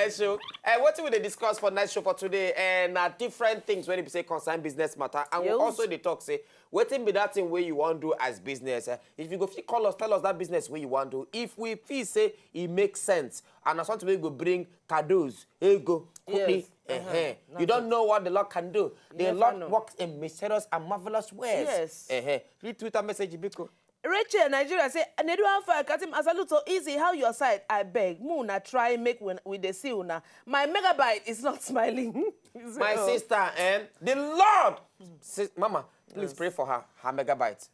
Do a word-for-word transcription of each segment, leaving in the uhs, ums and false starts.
Nice show. Uh, wetin we dey discuss for nice show for today, and uh, different things when we say concern business matter, and we also dey talk say wetin be that thing where you want to do as business. Uh, if you go fit call us, tell us that business where you want to do. If we feel say it makes sense, and na something wey go bring kados, ego, kuɗi. Yes. Uh-huh. You don't know what the Lord can do. The Lord works in mysterious and marvelous ways. Yes. Uh-huh. Read Twitter message, Biko. Rachel, Nigeria, say, Nedu, how far? Katim, I salute so easy. How your side? I beg. Moon, I try make when we dey see una. My megabyte is not smiling. My sister, eh? The Lord, sis, Mama, please pray for her. Her megabyte.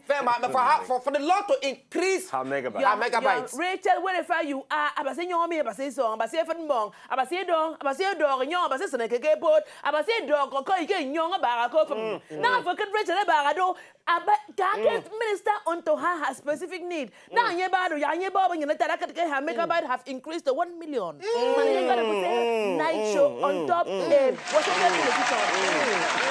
Fair, ma, for her, for, for the Lord to increase her megabyte. Your, her megabyte. Your Rachel, wherever you are, abase nyomi, abase song, abase fun mong, abase dong, abase dog, nyo, abase sene keke boat, abase dog, koko ike nyong, abara ko fun. Now for good Rachel, abara do, aba, God minister unto her her specific need. Now nye ba do, ya nye ba, when you let that, her megabyte have increased to one million. Money you gotta put there, night show on top. Eh, what's up there?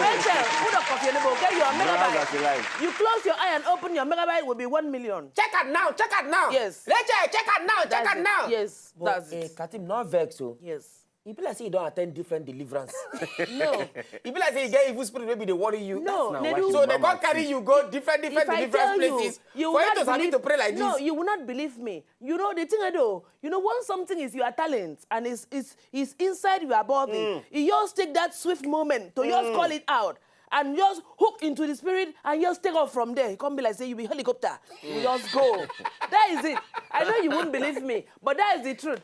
Rachel, put up of your neighbor, okay? Your megabyte. You close your eye and open your megabyte will be one million. Check it now, check it now. Yes. Rachel, check it now, check it now. Yes, that's it. Katim, no vex o. Yes. E be like say you don attend different deliverance. No. E be like say you get evil spirit wey be dey worry you. No, so they go carry you go different, different deliverance places for you to sabi to pray like this. No, you will not believe me. You know the thing I do. You know, once something is your talent and is is is inside your body, you just take that swift moment to just call it out and just hook into the spirit and just take off from there. You come be like say you be helicopter. You just go. That is it. I know you won't believe me, but that is the truth.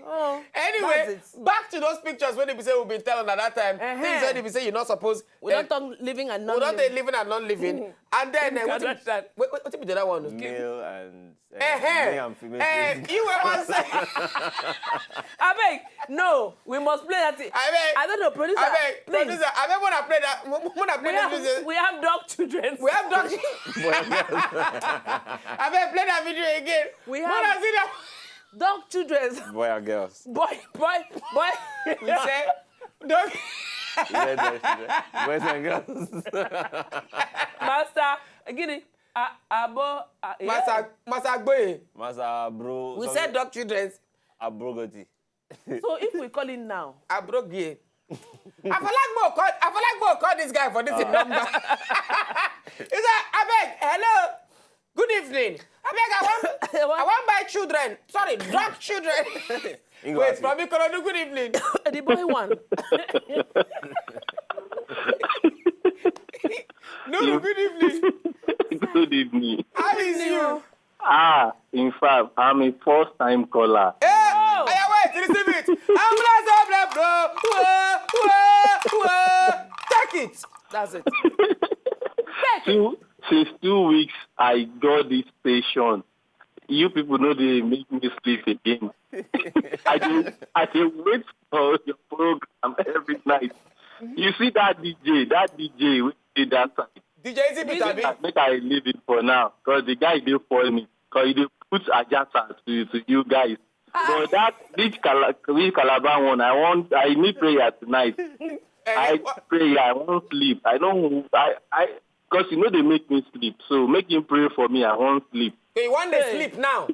Oh, anyway, back to those pictures when they be say we been telling at that time. Things when they be say you're not supposed. We don't talk living and not living. We don't talk living and not living. And then uh, what, what, what be the other one? Male and uh, male and female. Eh, you were once. I beg. No, we must play that thing. I beg. I don't know, producer. I beg, producer. I beg when I play that. When I play that music. We have dog children. We have dog. I beg play that video again. We have. Dog children. Boy and girls. Boy, boy, boy. We say, dog. Boys and girls. Master, gini, abo, Master, Master Gboye. Master Bro. We said dog children. Abrogoti. So if we call him now. Abrogie. I feel like more call, I feel like more call this guy for this number. He said, I beg, hello. Good evening. I beg, I want, I want my children. Sorry, drunk children. Wait, from Ikorodu, good evening. The boy one. No, no, good evening. Good evening. How is you? Ah, in fact, I'm a first time caller. Hey, oh. Wait, receive it. I'm blessed, I'm blessed, bro. Take it. That's it. Take it. Since two weeks, I got this station. You people know they make me sleep again. I dey I dey wait for your program every night. You see that D J, that D J wey dey that side. D J Easy Beat, abi? Make I leave it for now, cause the guy dey funny, cause he dey put ajasa to to you guys. But that big Cala- big Calabar one, I want I need prayer tonight. I prayer, I won't sleep. I don't I I Cause you know they make me sleep, so make him pray for me. I won't sleep. So you want to sleep now?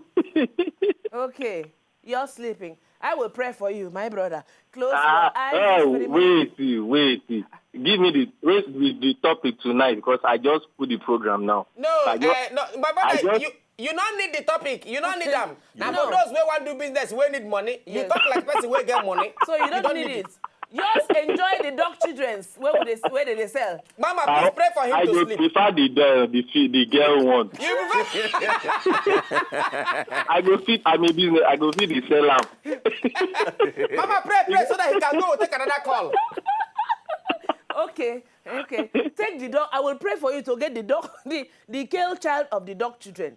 Okay, you're sleeping. I will pray for you, my brother. Close your eyes. Oh, wait, wait. Give me the wait with the topic tonight because I just put the program now. No, uh, no, my brother, just, you you don't need the topic. You don't need them. Now for those who want to do business, we need money. You talk like person wey get money. So you don't need it. Just enjoy the dog children's where would they where did they sell? Mama, please pray for him I to go sleep. Prefer the the the, fi- the girl one. You prefer I go fit. I'm a business. I go fit the sell am. Mama, pray, pray so that he can go take another call. Okay, okay. Take the dog. I will pray for you to get the dog, the the girl child of the dog children.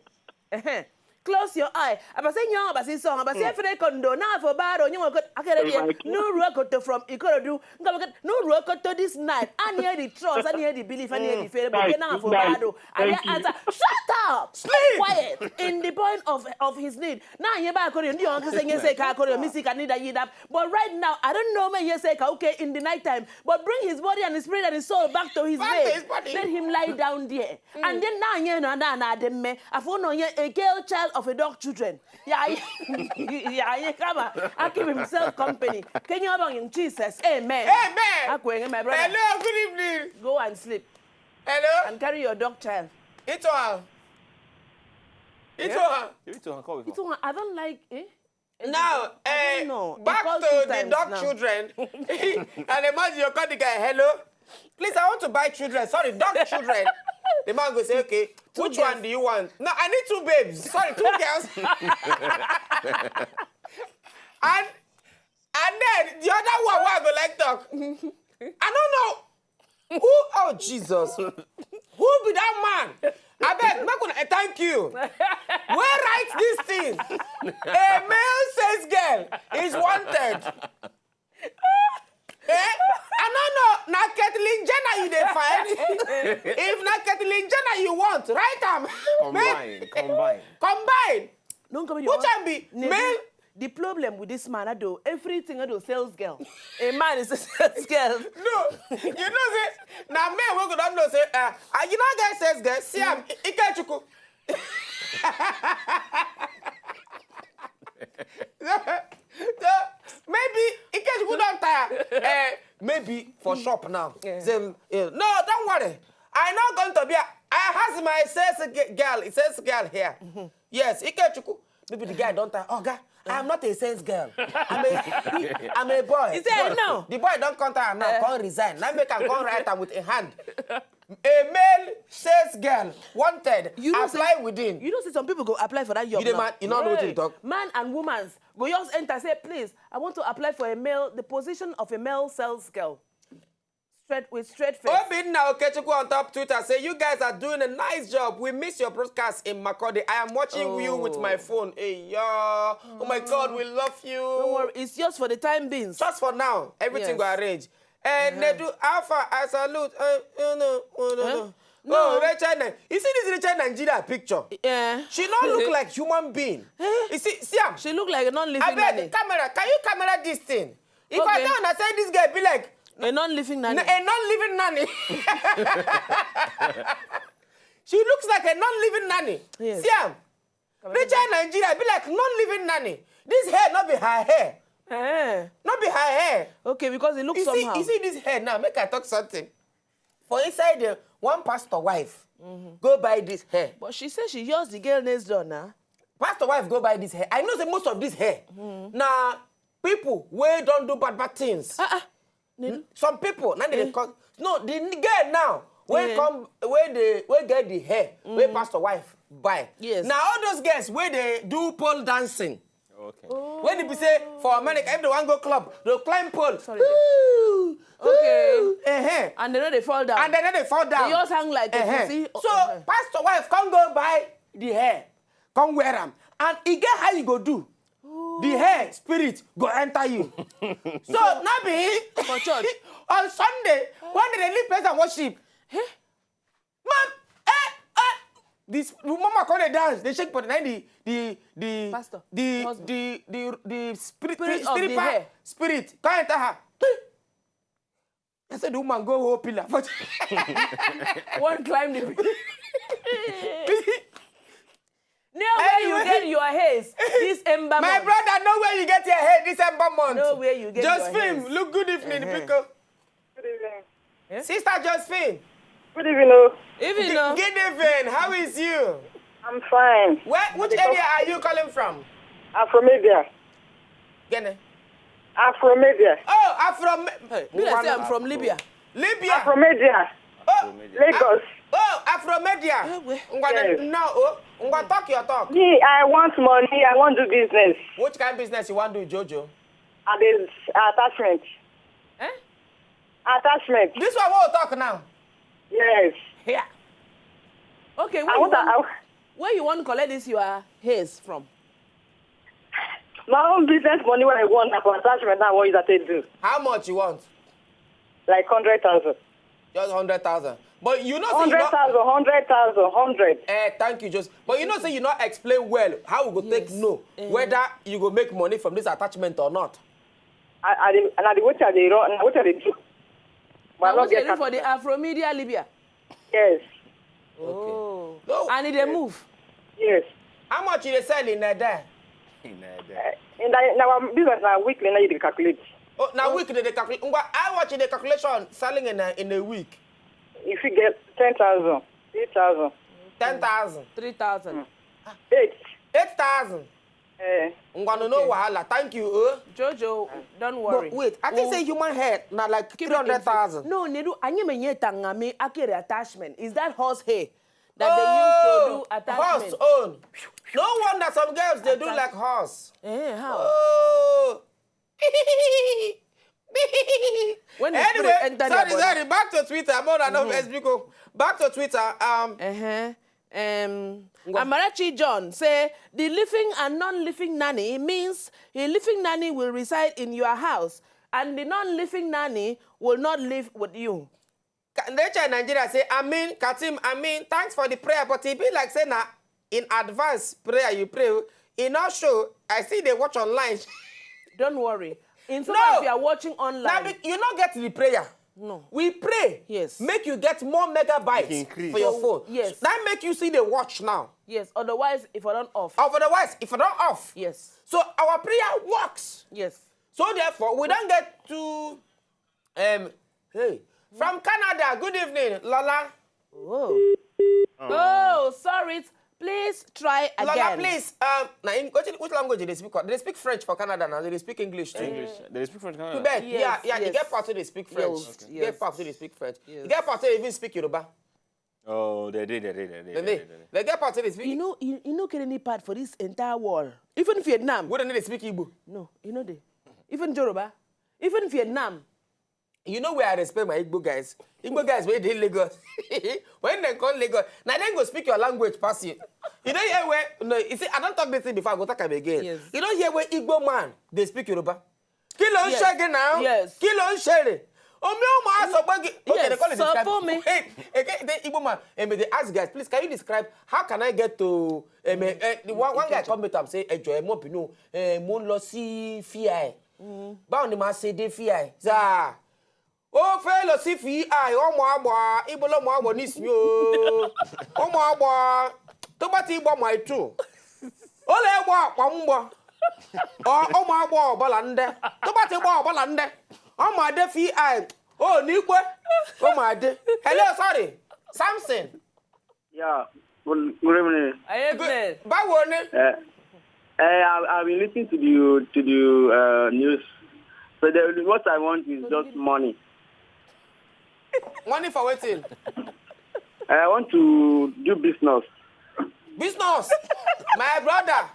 Close your eye. Abase nyong, abase song, abase fere kondo. Na for bad, or you want akere dia. No ruokoto from Ikorodu. Nka wakat no ruokoto this night. Ani hear the trust, ani hear the belief, ani hear the faith. But na for bad. I hear answer. Shut up. Sleep. Quiet. In the point of of his need. Na ye ba kore ndi on kase nye se ka kore misi ka need a yidap. But right now, I don't know me ye se ka okay in the night time. But bring his body and his spirit and his soul back to his way. Let him lie down there. And then now you know that na the me. I found on here a girl child of a dog children. Yeah, yeah, yeah, come on. I keep himself company. Can you have Jesus? Amen. Amen. Akwenge, my brother. Hello, good evening. Go and sleep Hello. And carry your dog child. Itoa. Itoa. You need to call before. It's one, I don't like, eh? Now, I eh, don't know. He back called to two the times dog now. Children. And imagine you call the guy, hello. Please, I want to buy children. Sorry, dog children. The man go say, okay, which girls. One do you want? No, I need two babes. Sorry, two girls. And and then the other one, wey I go like talk. I don't know. Who? Oh, Jesus. Who be that man? Abeg, make una, eh, thank you. Where write this thing? A male sales girl is wanted. Eh? I don't know. Na Caitlyn Jenner you dey find. If na Caitlyn Jenner you want, write am. Combine, combine. Combine. Don't come in Which one be male? The problem with this man, I do everything I do sales girl. A man is a sales girl. No, you know say na men wey go don know say, ah, ah, you no get sales girl. See am, Ikechukwu. So maybe Ikechukwu don tire. Eh, maybe for shop now. Yeah. Say, eh, no, don't worry. I no going to be. A, I has my sales g- girl, sales girl here. Yes, Ikechukwu. Maybe the guy don tire. Oga, I am not a sales girl. I'm a, I'm a boy. He said But no. The boy don contact am now. Come resign. Now make am come write am with a hand. A male sales girl wanted. You know Apply say- within. You know, say some people go apply for that job. You dey Now. mad? You no know wetin you talk? Man and woman go just enter, say, please, I want to apply for a male, the position of a male sales girl. Straight with straight face. Obinna Okechukwu on top Twitter say, you guys are doing a nice job. We miss your broadcast in Makurdi. I am watching you with my Oh. phone. Hey, yo. Oh my God, we love you. Don't worry, it's just for the time being. Just for now, everything Yes. go arrange. And Nedu Alpha, I salute. Uh, you know, you know, Huh? know. No. Oh, Rachel, Ni- you see this Rachel Nigeria picture? Yeah. She no look like human being. You see, see am. She look like a non-living I beg, nanny. Camera, can you camera this thing? If I Okay. tell una say this girl be like A non-living nanny. n- a non-living nanny. She looks like a non-living nanny. Yes. See am. Rachel Nigeria be like non-living nanny. This hair no be her hair. Eh. No be her hair. Okay, because it looks You see, somehow. You see this hair now. Make I talk something. For inside the one pastor wife, go buy this hair. But she said she yours the girl next door now. Pastor wife go buy this hair. I know say most of this hair na people wey don do bad bad things. Ah, ah. Some people na dey call. No, the girl now wey come wey dey wey get the hair wey pastor wife buy. Yes. Na all those girls wey dey do pole dancing. Okay. When e be say for America, if they wan go club, they climb pole. Sorry. Ooh, Okay. Ooh, uh-huh. And they know they fall down. And then they fall down. They just hang like a Uh-huh. pussy. So Uh-huh. pastor wife come go buy the hair, come wear am, and e get how you go do. The hair spirit go enter you. So no be For church. On Sunday when they dey lead praise and worship, man, eh, eh, this mama come dey dance, dey shake body. Na the the the Pastor, the husband. The the the spirit Spirit of the spiritual hair. Spirit come enter her. I said the woman go hold pillar. But One climb the. Near where you Anyway. Get your haze this ember My month. Brother, know where you get your hair this ember month. Know where you get your Josephine, haze. Look good evening, Uh-huh. Because Good evening. Sister Josephine. Good evening. Oh. Even though. Good evening. How is you? I'm fine. Where, which area are you calling from? Afromedia. Gene. Afromedia. Oh, I'm from. Hey, me like say I'm from Libya. Libya. Afromedia. Oh, Lagos. Oh, Afromedia. Eh, we- Ngwa, Yes. no, oh, Ngwa, talk your talk. Me, I want money. I want to do business. Which kind of business you want to do, Jojo? And this attachment. Eh? Attachment. This one we'll talk now. Yes. Yeah. Okay, where I you want. want, I, where you want to collect this your haze from? My own business money. What I want, na for attachment. Now, what is that they do? How much you want? Like hundred thousand. Just hundred thousand. But you know, say you Hundred not, thousand. Hundred thousand. Hundred. Eh, thank you, Josephine. But you know, say you not explain well how we go take Yes. Know Eh. Whether you go make money from this attachment or not. I, I, dey- and I dey wetin I dey run. Na wetin I dey do. But I And no what you get do for the capital. Afromedia Libya? Yes. Oh. No. And it dey move. Yes. How much you dey sell in a day? In a day. In that, in our business now, weekly now you dey calculate. Oh, now week they dey calculate. Ngwa, how much is the calculation selling in a, in a week? If you get ten thousand, eight thousand, Ten thousand. Three thousand. eight. Eight thousand. Eh, Ngwa, no, no wahala. Thank you. Oh. Jojo, don't worry. But wait, I think say human hair na like Keep three it in hundred thousand. No, Nedu, anyị menye tangami akere attachment. Is that horse hair that they use to do Horse attachment? Own. No wonder some girls they do like horse. Eh, how? Oh. When the Anyway, spirit enter their sorry, body. Sorry. Back to Twitter. More than enough S B Co. Back to Twitter. Um, Uh-huh. Um, Amarachi John say the living and non-living nanny means the living nanny will reside in your house and the non-living nanny will not live with you. Ka- Nature in Nigeria say, "Amin, Katim, Amin, thanks for the prayer, but it be like say na in advance prayer you pray. E not show. I see they watch online." Don't worry. In so No. far, if you are watching Now online, be- you not get the prayer. No. We pray. Yes. Make you get more megabytes Make increase. For your So, phone. Yes. That make you see the watch now. Yes. Otherwise, if I don't off. Otherwise, if I don't off. Yes. So our prayer works. Yes. So therefore, we don't get to um hey. From Canada, good evening, Lola. Oh. Oh, sorry. Please try again. Lola, please. Um, now in which, which language do they speak? They speak French for Canada now. They speak English too. English. They speak French Canada. Quebec, Yes, yeah, yeah. You yes. Get part of they speak French. Yes, You Get yes. part of they speak French. You Yes. Get part of they even speak Yoruba. Oh, they did, they did, they did. Then they, they get part of they speak. You know, you, you know, get any part for this entire world. Even Vietnam. What do they speak Igbo? No, you know they. Even Yoruba. Even Vietnam. You know where I respect my Igbo guys. Igbo guys where they Lagos. When they call Lagos, now they go speak your language pass you. You don't hear where no. You see, I don't talk this thing before. I go talk am again. Yes. You don't hear where Igbo man they speak Yoruba. Kí ló ń Yes. Ṣe gị now? Yes. Kí ló ń Ṣe rè? Omi ọmọ aṣọ gbọ́ngì. Okay, Yes, they call it sọ describe. Fún mi. Hey, okay, the Igbo man. Um, they ask guys, please, can you describe how can I get to? Um, uh, the one, one guy come meet am say, "Ẹ jọ̀ọ́, ẹ mọ̀ bínú, eh, mo ń lọ sí V I." Báwo ni màá ṣe dé V I? Sir, ó fẹ́ lọ sí V I, ọmọ àgbà, ibo lọmọ àgbà nísìnyí o. Ọmọ àgbà, tó bá ti gbọ́ ọmọ àìtú. Ó lè gbọ́ ọ̀pọ̀ ń gbọ́. Ọ- Ọmọ àgbà ọ̀bọ̀là ń dẹ́. Tó bá ti gbọ́ ọ̀bọ̀là ń dẹ́. Ọmọ àdé V I. Ó ní pé. Ọmọ àdé. Hello, sorry. Samson. Yeah. Good, good evening. Amen. Báwo ni? Uh, uh, I, I've been listening to the to the uh, news. So the, what I want is just money. Money for wetin? I want to do business. Business. My brother.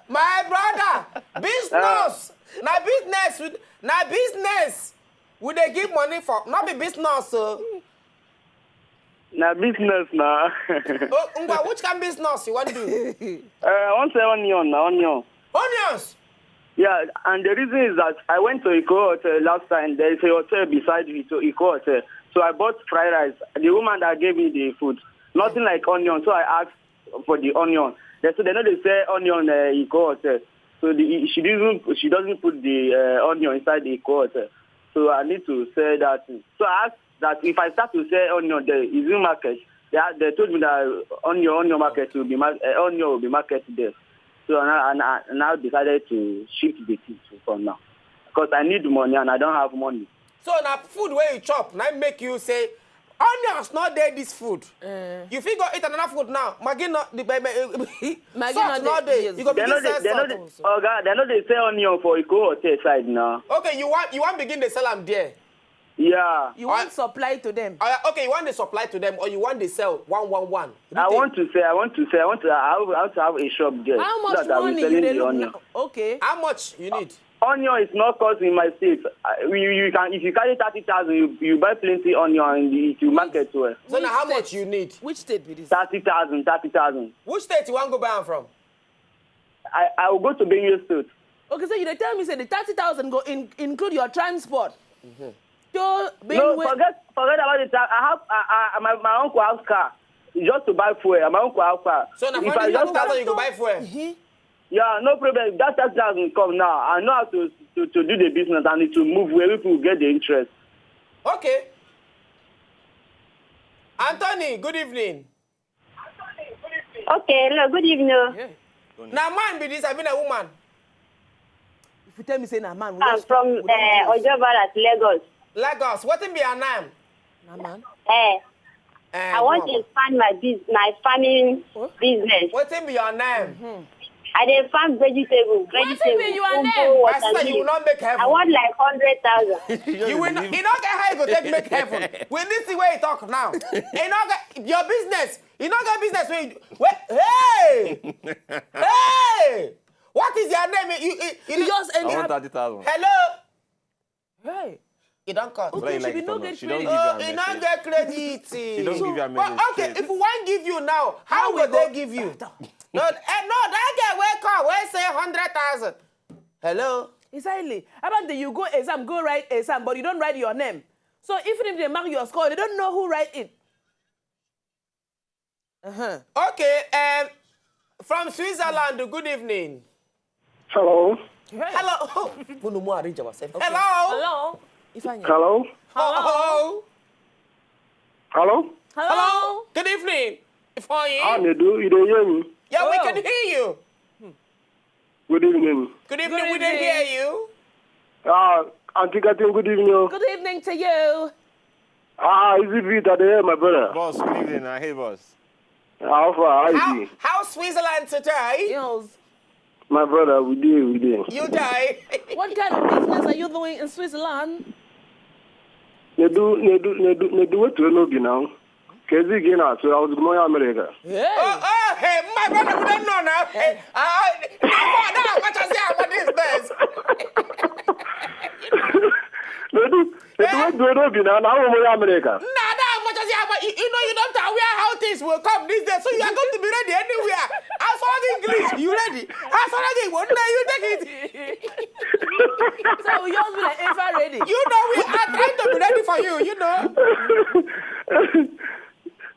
My brother. Business. Na business. We- Na business. We dey give money for. Not be business. So. Na business na. Oh, ngwa, which kind business you want to do? Uh, I want to say onion na onion. Onions. Yeah, and the reason is that I went to Eko Hotel last time. There is a hotel beside me, so Eko Hotel. So I bought fried rice. The woman that gave me the food, nothing like onion. So I asked for the onion. They said they know they sell onion uh, Eko Hotel. So the, she didn't she doesn't put the uh, onion inside the Eko Hotel. So I need to sell that thing. So I asked that if I start to sell onion there, is it market? They, they told me that onion onion market will be mar- uh, onion will be market there. So I, I, I now decided to shift the thing to for now because I need money and I don't have money. So na food wey you chop na make you say onions no dey this food. You fit go eat another food now. Maggi no the Maggi salt no no dey, dey. yes. You go They know begin they, sell they know salt. they, oga, they know they sell onion for Eko Hotel side now. Okay, you want you want begin dey sell am there. Yeah. You want supply to them. Uh, okay, you want the supply to them or you want the sell one one one. I want to say, I want to say, I want to, I want to have a shop there. How so much that I will money selling you dey the look onion. now? Okay. How much you need? Onion is not cost in my state. Uh, you, you can, if you carry thirty thousand, you, you buy plenty onion and it will market well. So now how Which much state? You need? Which state be this? Thirty thousand, thirty thousand. Which state you want go buy am from? I, I will go to Benue State. Okay, so you dey tell me say the thirty thousand go in, include your transport. To No, Benue. forget, forget about it. I have, I, I, my, my uncle has car. It's just to buy fuel. My uncle has car. So na If for I the just thirty thousand you go buy fuel. Yeah, no problem. That thirty thousand come now. I know how to, to, to do the business and it will move where people get the interest. Okay. Anthony, good evening. Okay, hello, good evening. Yeah. Na man be this, I mean a woman. If you tell me say na man, we I'm just from we don uh, close. Ojo Barat, Lagos. Lagos, wetin be your name? Na man. Eh, Eh, I want go to on. Expand my biz, my farming Oh. Business. Wetin be your name? I dey farm vegetable, vegetable, be your name? ugwu, My sister, you will watermelon. not make heaven. I want like hundred thousand. You will not, you not get how you go take make heaven. We need see where you talk now. You not get your business. You not get business where you wait. Hey, hey. What is your name? You, you, you, You just I enter. want thirty thousand. Hello. Hey. You don't cut. Whether you She like be it no or get not, she don't credit. give Oh, you you a not message. get credit. She don't give you a But message. okay, Straight. If we want give you now, how, How will we they go- give you? No, eh, no, that girl where call where say hundred thousand. Hello. Exactly. About the you go exam, go write exam, but you don't write your name. So even if they mark your score, they don't know who write it. Uh-huh. Okay. Um, from Switzerland. Good evening. Hello. Hello. We no more arrange ourselves. Hello. Hello. Ifeanyi. Hello. Hello. Hello. Hello. Good evening. If I Ah, Nedu, you dey hear me? Yeah, we Oh. can hear you. Good evening. Good evening. Good We didn't evening. Hear you. Ah, Auntie Catherine, good evening. Oh. Good evening to you. Ah, is it Peter there, my brother? Boss, good evening. I hey, boss. How far? How How, you? How Switzerland today? Yes. My brother, we dey, we dey. You die. What kind of business are you doing in Switzerland? Nedu, Nedu, Nedu, Nedu, what do you know now? Kezi again, so I was going America. Yeah. Oh, oh, hey, my brother, we don't know now. Hey, uh, now, now, what is this? Nedu, Nedu, what do you know now? Now I'm in America. Nah, that much as you, you, you know, you don't know where how things will come these days. So you are going to be ready anywhere. As for English, you ready? As for English, well, no, you take it. So we just be like ever ready. You know, we are trying to be ready for you. You know.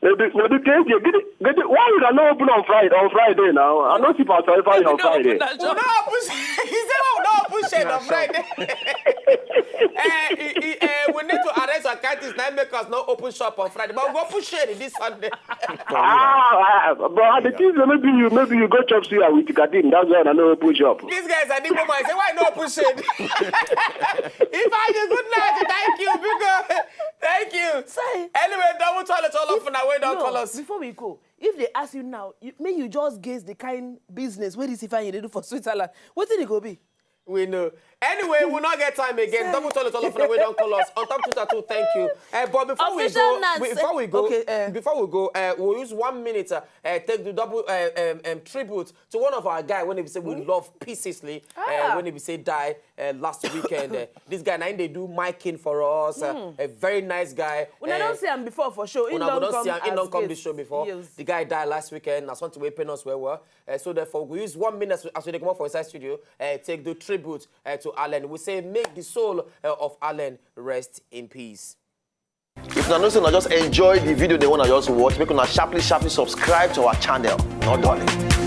Nedu, Nedu, Kezi, get it, get it. Why you not open on Friday? On Friday now, I know see Pastor Ifeanyi on Friday. We don't open. He said, "Oh, we don't open shade on Friday." Eh, eh, eh, eh, we need to arrange our curtains now, make us not open shop on Friday, but we go open shade this Sunday. Ah, ah, but at the things that maybe you maybe you go chop suya with Kadim. That's why I know open shop. These guys are the woman. Say, "Why not open shade?" If I you good night, thank you, big girl. Thank you. Say, Anyway, double toilet all of now. We don't no, call us. Before we go, if they ask you now, you, may you just guess the kind business where this Ifeanyi they do for Switzerland. What did it go be? We know. Anyway, we'll not get time again. Double toilet all of now. We don't call us. On top Twitter too. Thank you. Uh, but before we Official go, Nancy. Before we go, Okay, uh, before we go, uh, we'll use one minute. Uh, uh, take the double uh, um, um, tribute to one of our guy when he say we love pieces. Uh, Ah. When he say die uh, last weekend. Uh, this guy, now they do miking for us. Uh, a very nice guy. When I Uh, don't see him before for show, he Una go don't don come see am, he as don come guest. This show before. Yes. The guy died last weekend. Na something wey pain us well well. Uh, so therefore, we use one minute as we, as we dey comot for inside studio, uh, take do tribute uh, to Allen. We say make the soul uh, of Allen rest in peace. If una know say una just enjoy the video, they wanna just watch, make una sharply sharply subscribe to our channel. No darling.